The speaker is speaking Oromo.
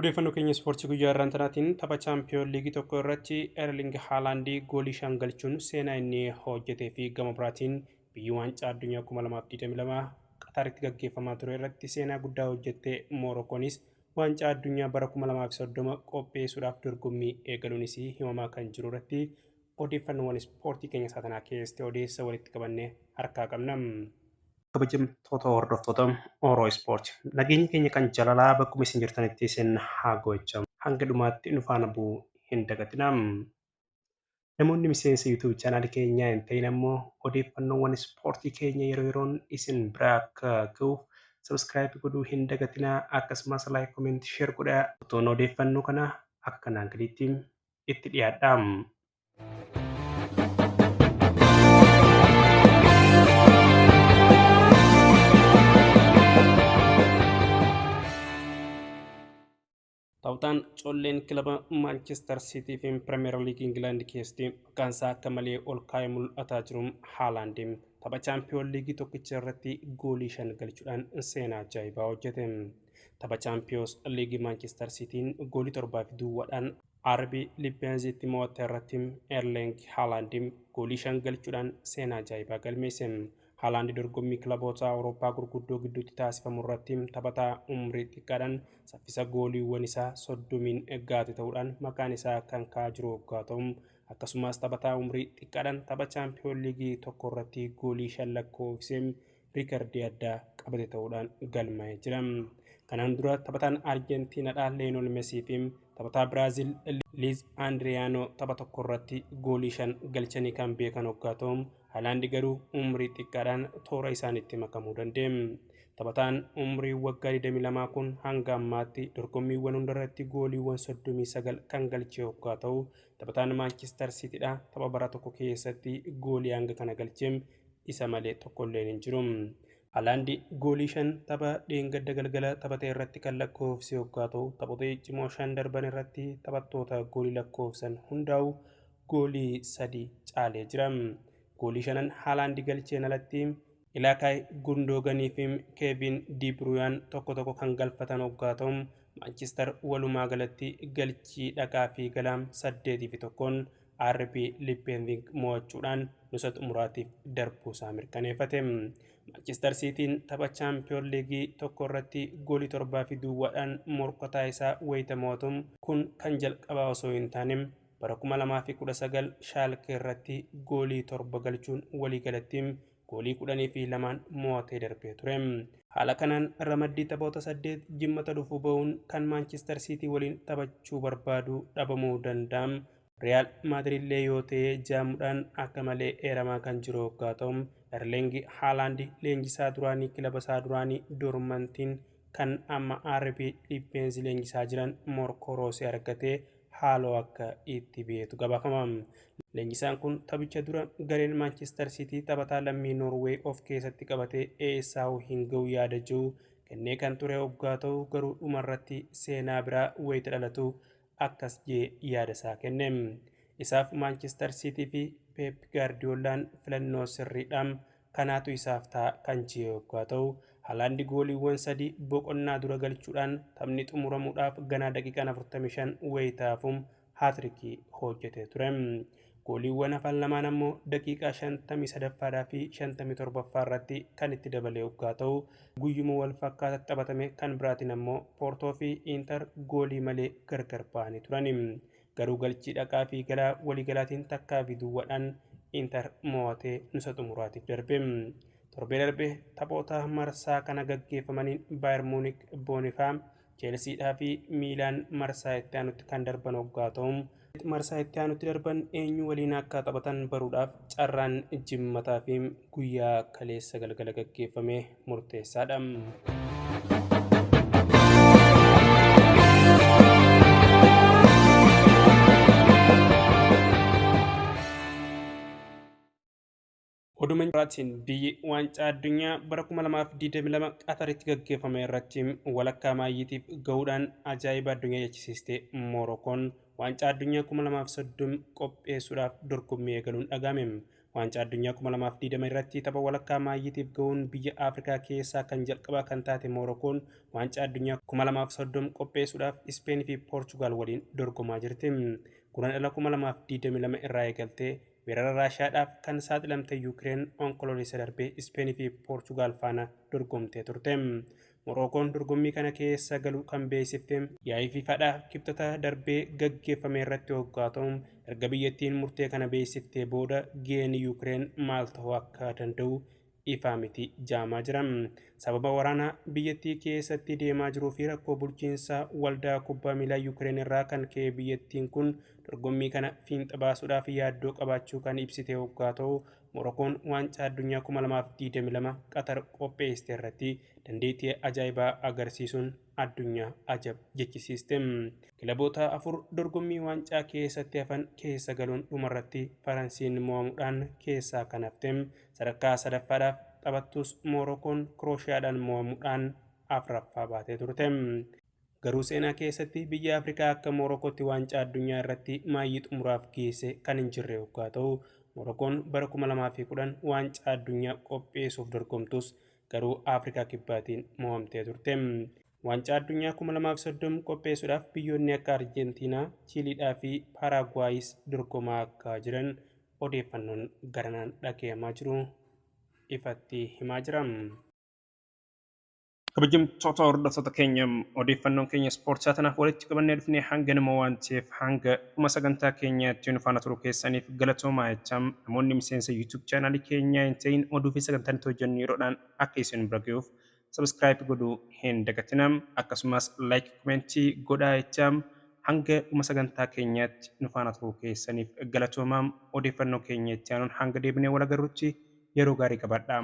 Odeeffannoo keenya ispoortii guyyaa har'aan tanaatiin tapha Chaampiyoon Liigii tokko irratti Erling Haalaandii goolii 5 galchuun seenaa inni hojjetee fi gama biraatiin biyyi waancaa addunyaa 2022 Qataaritti gaggeeffamaa ture irratti seenaa guddaa hojjette Moorokoonis waancaa addunyaa bara 2030 qopheessuudhaaf dorgommii eegaluunis himamaa kan jiru irratti odeeffannoowwan ispoortii keenya isaa tanaa keessatti odeessa walitti qabannee harkaa qabna. Kabajamtoota hordoftoota Oro Ispoorti, nageenyi keenya kan jaalalaa bakkuma isin jirtanitti isin haa gochamu. Hanga dhumaatti nu faana bu'uu hin dagatinaa. Namoonni miseensa YouTube chaanaalii keenyaa hin ta'in ammoo odeeffannoowwan ispoortii keenya yeroo yeroon isin bira akka ga'uuf subscribe godhuu hin dagatinaa. Akkasumas like, comment, share godhaa. Otoon odeeffannoo kana akka kanaan gadiitti itti dhiyaadha. Taphataan colleen kilaba Maanchestar Siitii fi Pirimeer Liigii Ingilaand keessatti maqaan isaa akka malee ol kaa'ee mul'ataa jiru Haalaand tapha Chaampiyoon Liigii tokkicha irratti goolii 5 galchuudhaan seenaa ajaa'ibaa hojjete. Tapha Chaampiyoons Liigii Maanchestar Siitiin goolii 7 fi duwwaadhaan RB Lippeenzitti mo'atte irratti Erling Haalaand goolii 5 galchuudhaan seenaa ajaa'ibaa galmeesse. Haalaand dorgommii kilaboota Awurooppaa gurguddoo gidduutti taasifamu irratti taphataa umrii xiqqaadhaan saffisa gooliiwwan isaa 30n gaate ta'uudhaan maqaan isaa kan ka'aa jiru hoggaa ta'u, akkasumas taphataa umrii xiqqaadhaan tapha Chaampiyoon Liigii tokko irratti goolii 5 lakkoofsee riikardii addaa qabate ta'uudhaan galmaa'ee jira. Kanaan dura taphataan Arjentiinaadhaa Leenol Mesii fi taphataa Biraazil Liiz Andiriyaanoo tapha tokko irratti goolii 5 galchanii kan beekan hoggaa ta'u, Haalaand garuu umrii xiqqaadhaan toora isaanitti makamuu danda'e. Taphataan umrii waggaa 22 kun hanga ammaatti dorgommiiwwan hundarratti gooliiwwan 39 kan galche hoggaa ta'u, taphataan Maanchister Siitiidha tapha bara tokko keessatti goolii hanga kana galche isa malee tokkolleen hin jiru. Haalaand goolii 5 tapha dheengadda galgala taphate irratti kan lakkoofse hoggaa ta'u, taphoota ciccimoo 5 darban irratti taphattoota goolii lakkoofsan hundaa'u goolii 3 caalee jira. Goolii shanan Haalaand galcheen alatti Ilaakaay Gundooganii fi Keevin Diibruyaan tokko tokko kan galfatan hoggaa ta'u, Maanchister walumaa galatti galchii dhaqaa fi galaa 8 fi 1n RB Lippenzing mo'achuudhaan nusa xumuraatiif darbuu isaa mirkaneeffate. Maanchister Siitiin tapha Chaampiyoon Liigii tokko irratti goolii 7 fi duwwaadhaan morkataa isaa wayita mo'atu kun kan jalqabaa osoo hin taane bara 2019 Shaalkee irratti goolii 7 galchuun waliigalatti goolii 10 fi 2n mo'atee darbee ture. Haala kanaan ramaddii taphoota 8 jimmata dhufu ba'uun kan Maanchister Siitii waliin taphachuu barbaadu dhabamuu danda'a. Riyaal Maadridillee yoo ta'e jaamuudhaan akka malee eeramaa kan jiru hoggaa ta'u, Erling Haalaand leenjisaa duraanii kilaba isaa duraanii Doormantiin kan amma RB Lippeenzi leenjisaa jiran Morkoo Roosee argatee haaloo akka itti beetu gabaafama. Leenjisaan kun taphicha dura gareen Maanchister Siitii taphataa lammii Noorweey of keessatti qabatee eessaa'uu hin ga'u yaada jiru kennee kan ture hoggaa ta'u, garuu dhumarratti seenaa biraa wayita dhalatu akkas jee yaada isaa kenne. Isaaf Maanchister Siitii fi Peep Gaardiyoolaan filannoo sirriidha. Kanaatu isaaf ta'a kan jee hoggaa ta'u, Haalaand gooliiwwan 3 boqonnaa dura galchuudhaan taphni xumuramuudhaaf ganaa daqiiqaan 45 wayita hafu haatirikii hojjetee ture. Gooliiwwan hafan lamaan ammoo daqiiqaa 53ffaadhaa fi 57ffaa irratti kan itti dabalee hoggaa ta'u, guyyuma wal fakkaataatti taphatame kan biraatiin ammoo Poortoo fi Inter goolii malee gargar ba'anii turan. Garuu galchii dhaqaa fi galaa waliigalaatiin takkaa fi duwwaadhaan Inter mo'atee nusa xumuraatiif darbe. Torbee darbe taphoota marsaa kana gaggeeffamaniin Baayer Muunik Boonifaa, Cheelsiidhaa fi Miilaan marsaa itti aanutti kan darban hoggaa ta'u, marsaa itti aanutti darban eenyu waliin akka taphatan baruudhaaf carraan jimmataa fi guyyaa kaleessa galgala gaggeeffame murteessaadha. Oduma biraatiin biyyi waancaa addunyaa bara 2022 Qataritti gaggeeffame irratti walakkaa maayyiitiif gahuudhaan ajaa'iba addunyaa jechisiiste Moorokoon waancaa addunyaa 2030 qopheessuudhaaf dorgommii eegaluun dhagahame. Waancaa addunyaa 2020 irratti tapha walakkaa maayitiif ga'uun biyya Afrikaa keessaa kan jalqabaa kan taate Moorokoon waancaa addunyaa 2030 qopheessuudhaaf Ispeenii fi Poorchugaal waliin dorgomaa jirti. Guraandhala 2022 irraa eegaltee weerara Raashiyaadhaaf kan saaxilamte Yuukireen onkoloolessa darbee Ispeenii fi Poorchugaal faana dorgomtee turte. Morookoon dorgommii kana keessa galuu kan beeksifte yaa'ii FIFAdhaa kibxata darbee gaggeeffame irratti hoggaa ta'u, erga biyyattiin murtee kana beeksiftee booda ga'een Yuukireen maal ta'uu akka danda'u ifaa miti jaamaa jira. Sababa waraanaa biyyattii keessatti deemaa jiruu fi rakkoo bulchiinsa waldaa kubbaa miilaa Yuukireen irraa kan ka'e biyyattiin kun dorgommii kana fiinxa baasuudhaaf yaaddoo qabaachuu kan ibsite hoggaa ta'u, Morokoon waancaa addunyaa 2022 Qatar qopheessite irratti dandeettii ajaa'ibaa agarsiisuun addunyaa ajab jechisiiste. Kilaboota 4 dorgommii waancaa keessatti hafan keessa galuun dhumarratti Faransiin mo'amuudhaan keessaa kan hafte. Sadarkaa sadaffaadhaaf taphattus Morokoon Kirooshiyaadhaan mo'amuudhaan afraffaa baatee turte. Garuu seenaa keessatti biyya Afrikaa akka Morokootti waancaa addunyaa irratti maayii xumuraaf geesse kan hin jirre hoggaa ta'u, Morokoon bara 2010 waancaa addunyaa qopheessuuf dorgomtus garuu Afrikaa kibbaatiin mo'amtee turte. Waancaa addunyaa 2030 qopheessuudhaaf biyyoonni akka Arjentiinaa, Chiiliidhaa fi Paaraaguwaayis dorgomaa akka jiran odeeffannoon garanaan dhagayamaa jiru ifatti himaa jira. Kabajamtoota hordoftoota keenya, odeeffannoon keenya ispoortii tanaaf walitti qabannee dhufnee hanga nama waan ta'eef, hanga dhuma sagantaa keenyaatti nu faana turuu keessaniif galatoomaa jechaa, namoonni miseensa YouTube chaanaalii keenyaa hin ta'in oduu fi sagantaa nuti hojjennu yeroodhaan akka isin bira ga'uuf subscribe godhuu hin dagatinaa, akkasumas like, komentii godhaa jechaa, hanga dhuma sagantaa keenyaatti nu faana turuu keessaniif galatoomaa. Odeeffannoo keenya itti aanuun hanga deebinee wal agarrutti yeroo gaarii qabaadhaa.